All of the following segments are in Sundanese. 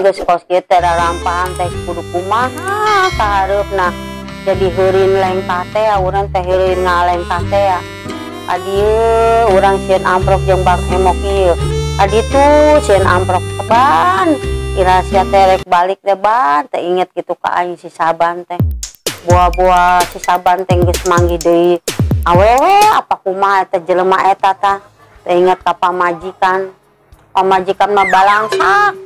Geus kos kieu teh rarampahan teh kudu kumaha kahareupna. Jadi heurin lengkah teh urang teh heurin ngalengkah teh. Adieu urang sieun amprok jeung Bang Emok ieu. Aditu sieun amprok ban. Ira sia teh rek balik teh ban teh inget kitu ka aing si Saban teh. Buah-buah si Saban teh geus manggih deui. Awewe apa kumaha eta jelema eta tah. Teh inget ka pamajikan. Pamajikan mah balangsak.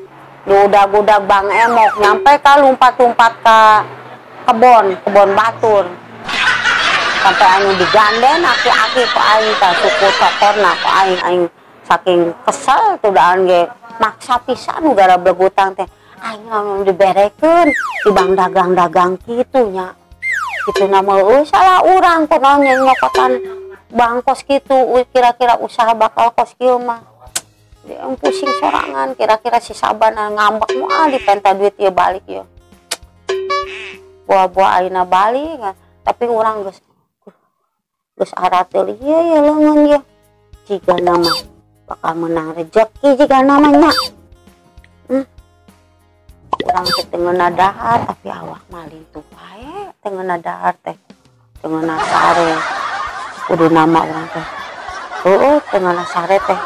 Diudag-udag Bang Emok nyampe ka lumpat-lumpat ka kebon batur. Sampai aing diganden aki-aki ku aing tah suku cokorna ku aing aing saking kesel tuh daan ge maksa pisan gara belegutang teh. Aing lamun diberekeun di bang dagang-dagang kitu nya. Kitu na mah euy salah urang kunaon nyokotan bang kos kitu kira-kira usaha bakal kos kieu mah. Dia pusing sorangan kira-kira si Saban ngambek moal dipenta duit ieu balik ieu. Buah-buah ayeuna balik tapi urang geus geus arateul ieu ya leungeun ieu. Jigana mah bakal menang rejeki jigana mah nya. Urang teh teu ngeunah dahar tapi awak mah lintuh wae teu ngeunah dahar teh. Teu ngeunah sare. Kudu nama urang teh. Heueuh teu ngeunah sare teh.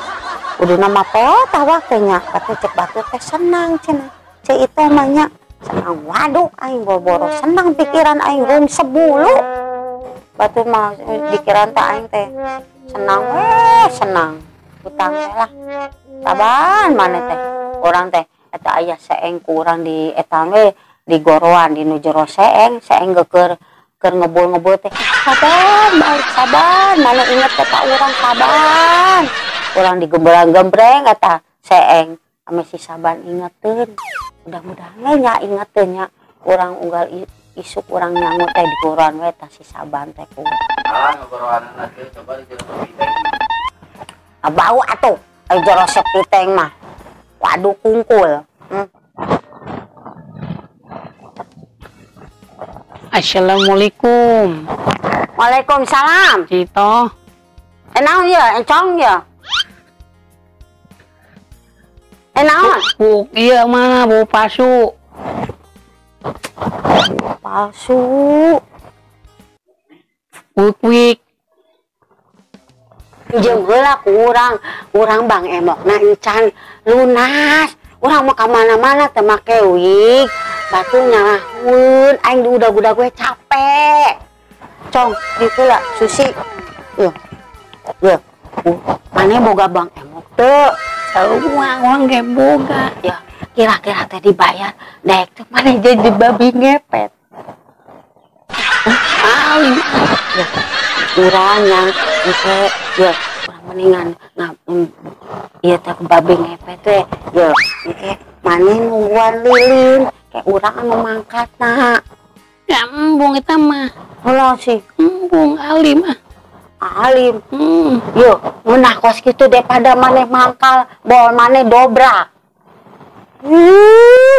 Kudu nama poot awak teh nya, tapi cek batur teh senang cenah. Cek itu mah nya senang waduk aing boro-boro senang pikiran aing rung sebulu. Batur mah pikiran teh aing teh senang we senang. Hutang teh lah. Saban maneh teh. Urang teh eta aya seeng ku urang di eta we di goroan di nu jero seeng, seeng keur keur ngebul-ngebul teh. Saban balik saban maneh inget teh ka urang saban. Urang digembrang-gembreng eta seeng ame si Saban ingeteun. Mudah-mudahan we nya ingeteun nya urang unggal isuk urang nyangu teh di goroan we tah si Saban teh ku. Ah ngegoroanna teh coba di jero sepiteng. Ah bau atuh ai jero sepiteng mah. Waduh kungkul. Assalamualaikum. Waalaikumsalam. Cito. Naon ieu encong ieu? Naon? Buk ieu mah bau palsu. Palsu. Wik-wik. Jeung heula ku urang, urang Bang Emokna encan lunas. Urang mah ka mana-mana teu make wig. Batu nyalaheun aing diudag-udag we capek. Cong, ditu lah Susi. Yeuh. Yeuh. Maneh boga Bang Emok teu? Sarua urang ge boga. Ya, kira-kira teh dibayar daek teh maneh jadi babi ngepet. Alim. Ya, urang yang engke ya urang mendingan ieu teh babi ngepet teh. Ya, engke maneh nungguan lilin kayak urang anu mangkatna. Ya embung eta mah. Ulah sih. Embung alim ah. Alim. Yo, ngeunah kos kitu daripada maneh mangkal, bol maneh dobrak. Ih,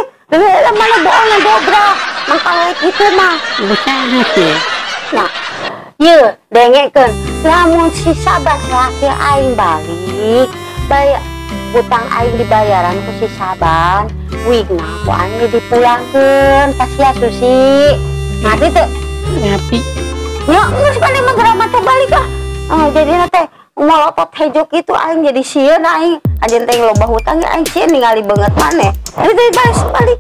maneh bolna dobrak, mangkal we kitu mah. Usaha sih. Nah, yeuh dengekeun, lamun si Saban salaki aing balik, bayar utang aing dibayaran ku si Saban, wigna ku aing dipulangkeun ka sia Susi. Ngerti teu? Ngerti. Ya, geus maneh mah geura mah balik ah. Oh, jadina teh molotot hejo kitu aing jadi sieun aing. Ajen teh loba hutang ge aing sieun ningali beungeut maneh. Teh balik.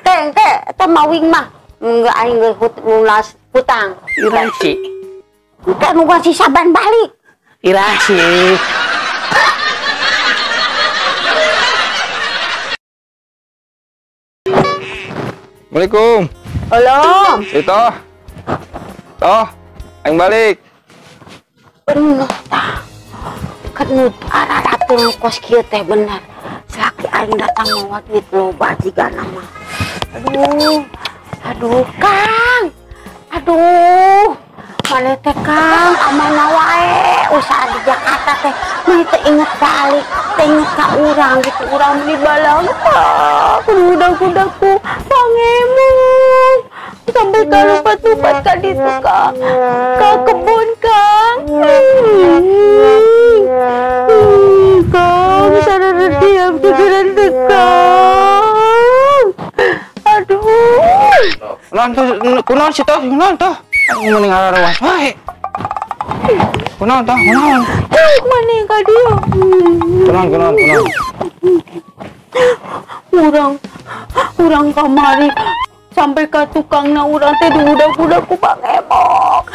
Teh teh eta mah wing mah enggak aing geus lunas hutang. Ira sih. Engke nungguan si Saban balik. Ira sih. Assalamualaikum. Halo. Itu. Toh, aing balik. Bener tah. Kenu ararateun kos kieu teh bener. Salaki aing datang mawa duit loba jigana mah. Aduh. Aduh, Kang. Aduh. Maneh teh Kang, kamana wae usaha di Jakarta teh. Maneh teh inget balik, teh inget ka urang gitu, urang di balangta. Kudu udag-udagku pangemuk. Sampai ka lupat-lupat ka ditu ka kebun Kang. Kang, sarana diam pikiran teh Kang. Pan kunaon sih toh, kunaon toh? Aing mending ngarawas wae. Kunaon toh, kunaon? Maneh ka dieu. Kunaon, kunaon, kunaon. Urang kamari sampai ka tukangna urang teh diudag-udag ku Bang Emok.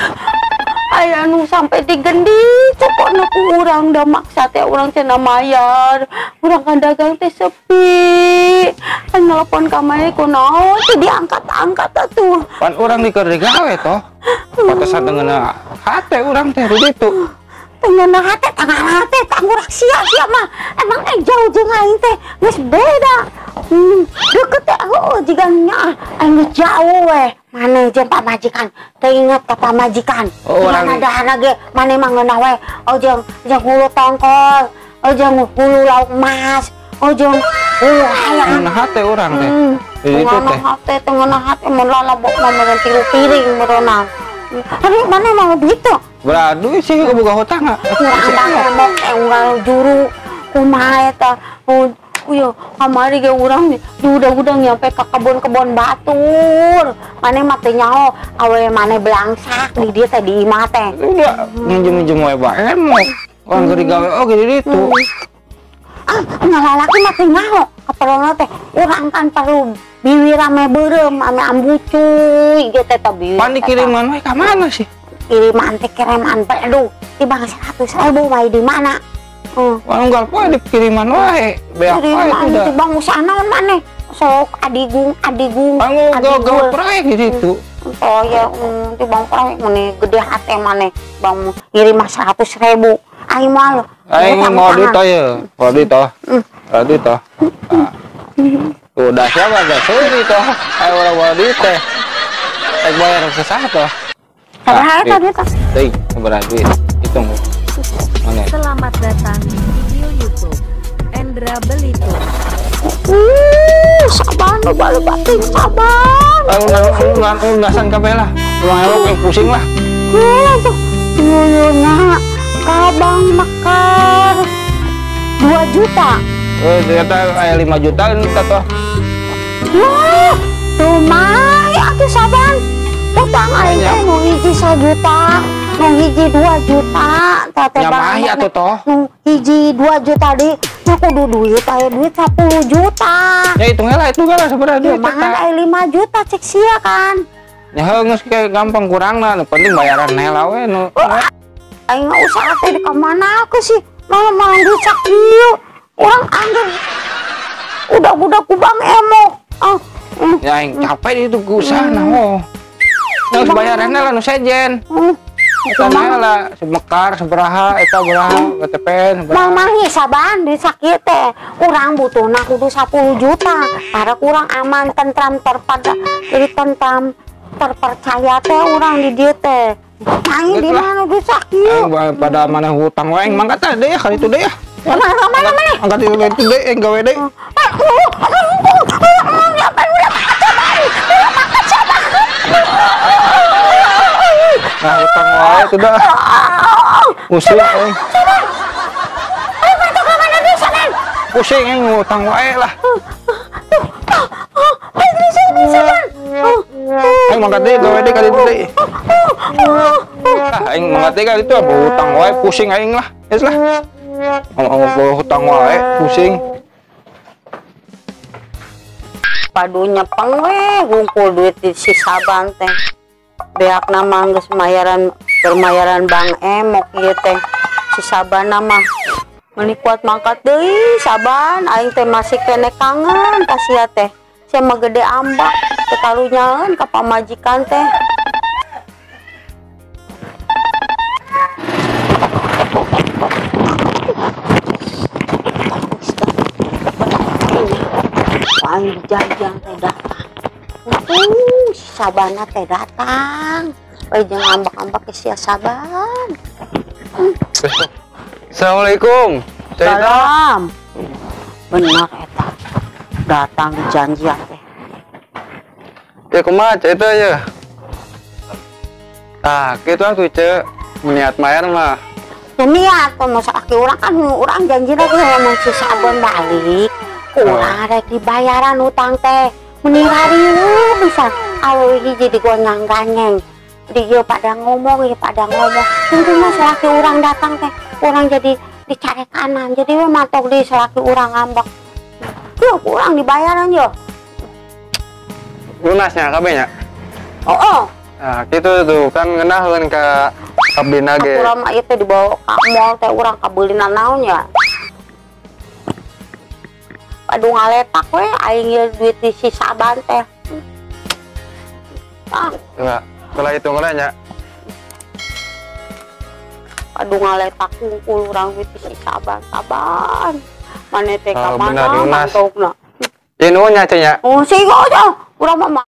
Aya nu sampai digendi cokona ku urang da maksa teh urang cenah mayar. Urang kan dagang teh sepi. Kan nelpon ka maneh kunaon teh diangkat-angkat atuh. Pan urang di keur digawe toh. Pantesan teu ngeunah hate urang teh di ditu. Teu ngeunah hate tangan hate tanggurak sia-sia mah. Emang jauh jeung aing teh geus beda. Deket teh heueuh jiga nya aing geus jauh weh. Maneh jeung pamajikan teu inget ka pamajikan. Oh, urang dahana ge maneh mah ngeunah we. Oh jeung hulu tongkol, oh jeung hulu lauk emas, oh jeung hulu hayam. Ngeunah hate urang teh. Di ditu teh. Ngeunah hate teh ngeunah hate mun lalabok mah meureun tilu piring meureunna. Aduh maneh mau duit tuh? Beradu sih boga hutang ah. Urang Bang Emok unggal juru kumaha eta. Uyo, kamari ge urang diudag-udag nyampe ka kebun-kebun batur. Maneh mah teu nyaho, awewe maneh belangsak di dieu teh di imah teh. Udah nginjem-nginjem wae Bang Emok. Urang keur digawe oge di ditu. Ah, ngalalaki mah teu nyaho, kaperlona teh urang kan perlu biwir ame beureum, ame ambucuy ge teh teh biwir. Pan dikiriman wae ka mana sih? Kiriman teh kiriman bedu, tibang 100.000 wae di mana? Unggal poe dikiriman wae, beak wae udah. Bang usaha naon maneh? Sok adigung, adigung. Bang gawe proyek di situ. Oh ya, ti bang proyek maneh gede hate maneh. Bang ngirim 100.000. Aing moal. Aing mau duit toh ya. Mau duit toh. Mau duit toh. Udah siapa gak seuri toh. Ayo orang mau duit teh. Aing bayar sesah toh. Sabaraha eta duit toh? Teuing, sabaraha duit? Hitung. Mana? Selamat datang di video YouTube Endra Belitung. Saban loba-loba ting saban. Ulasan kabeh lah. Ulang elok pusing lah. Tuh. Yuyuna kabang mekar 2 juta. Ternyata aya 5 juta ini toh. Wah, lumayan atuh saban. Utang aing teh nu hiji 1 juta. Nu hiji 2 juta, teh bang. Atuh toh. Nu hiji 2 juta di, nu kudu duit aya duit 10 juta. Ya hitung heula, hitung heula sabaraha duit eta. Mangan aya 5 juta cek sia kan. Ya heuh geus gampang kurangna, nu penting bayaran heula we nu. Aing mah usaha teh di ka mana aku sih? Malah duit sakieu. Urang angger udah-udah ku Bang Emok. Ah. Ya aing capek di itu ku usaha nah oh. Geus bayaran heula nu sejen. Eta lah, semekar, seberaha, eta beraha, KTP, seberaha. Mamahi saban duit sakieu teh, urang butuhna kudu 10 juta. Para kurang aman, tentram, terpada, jadi tentram, terpercaya teh urang di dieu teh. Aing di mana duit sakieu? Aing pada mana hutang wae, aing mangkat teh deui kali itu deui. Mana mana mana? Angkat itu deui, aing gawe deui. Nah, hutang wae itu dah. Pusing aing. Pusing aing hutang wae lah. Aing mangkat deui gawe deui kali itu deui. Aing mangkat deui kali itu hutang wae pusing aing lah. Geus lah. Ngomong hutang wae pusing. Padu nyepeng we ngumpul duit di si Saban teh. Beak nama geus mayaran bermayaran Bang Emok ieu teh. Si Saban mah meuni kuat mangkat deui Saban aing teh masih kene kangen ka sia teh. Sia mah gede ambak teu karunyaeun ka pamajikan teh. Aing dijanjian teh datang. Untung si Sabana teh datang. Euy jeung ambak-ambak ke sia Saban. Assalamualaikum. Salam. Benar eta. Datang dijanjian teh. Ya kumaha cerita ya? Tah, kitu atuh ce. Niat mayar mah. Ya niat masa aki urang kan urang janjina teh lamun si Saban balik. Kurang rek dibayaran utang teh. Meni rariuh bisa. Awewe hiji digonyang-ganyeng. Di ieu pada ngomong, ieu pada ngomong. Tunggu salaki urang datang teh, urang jadi dicarekanan. Jadi we matok di salaki urang ngambek. Yo kurang dibayaran yo. Lunasnya kabeh nya. Oh. Nah, gitu tuh kan ngeunaheun ka abdina ge. Urang mah ieu teh dibawa ka mall teh urang kabeulina naon ya. Aduh ngaletak we aing ieu duit di si Saban teh. Ah, Coba, kalau hitung lah nya. Aduh ngaletak kungkul urang duit di si Saban, Saban. Maneh teh ka Oh, benar, mana lunas. mantokna. Ieu nuhun nya, Ceu nya. Oh, sih aja. Urang mah.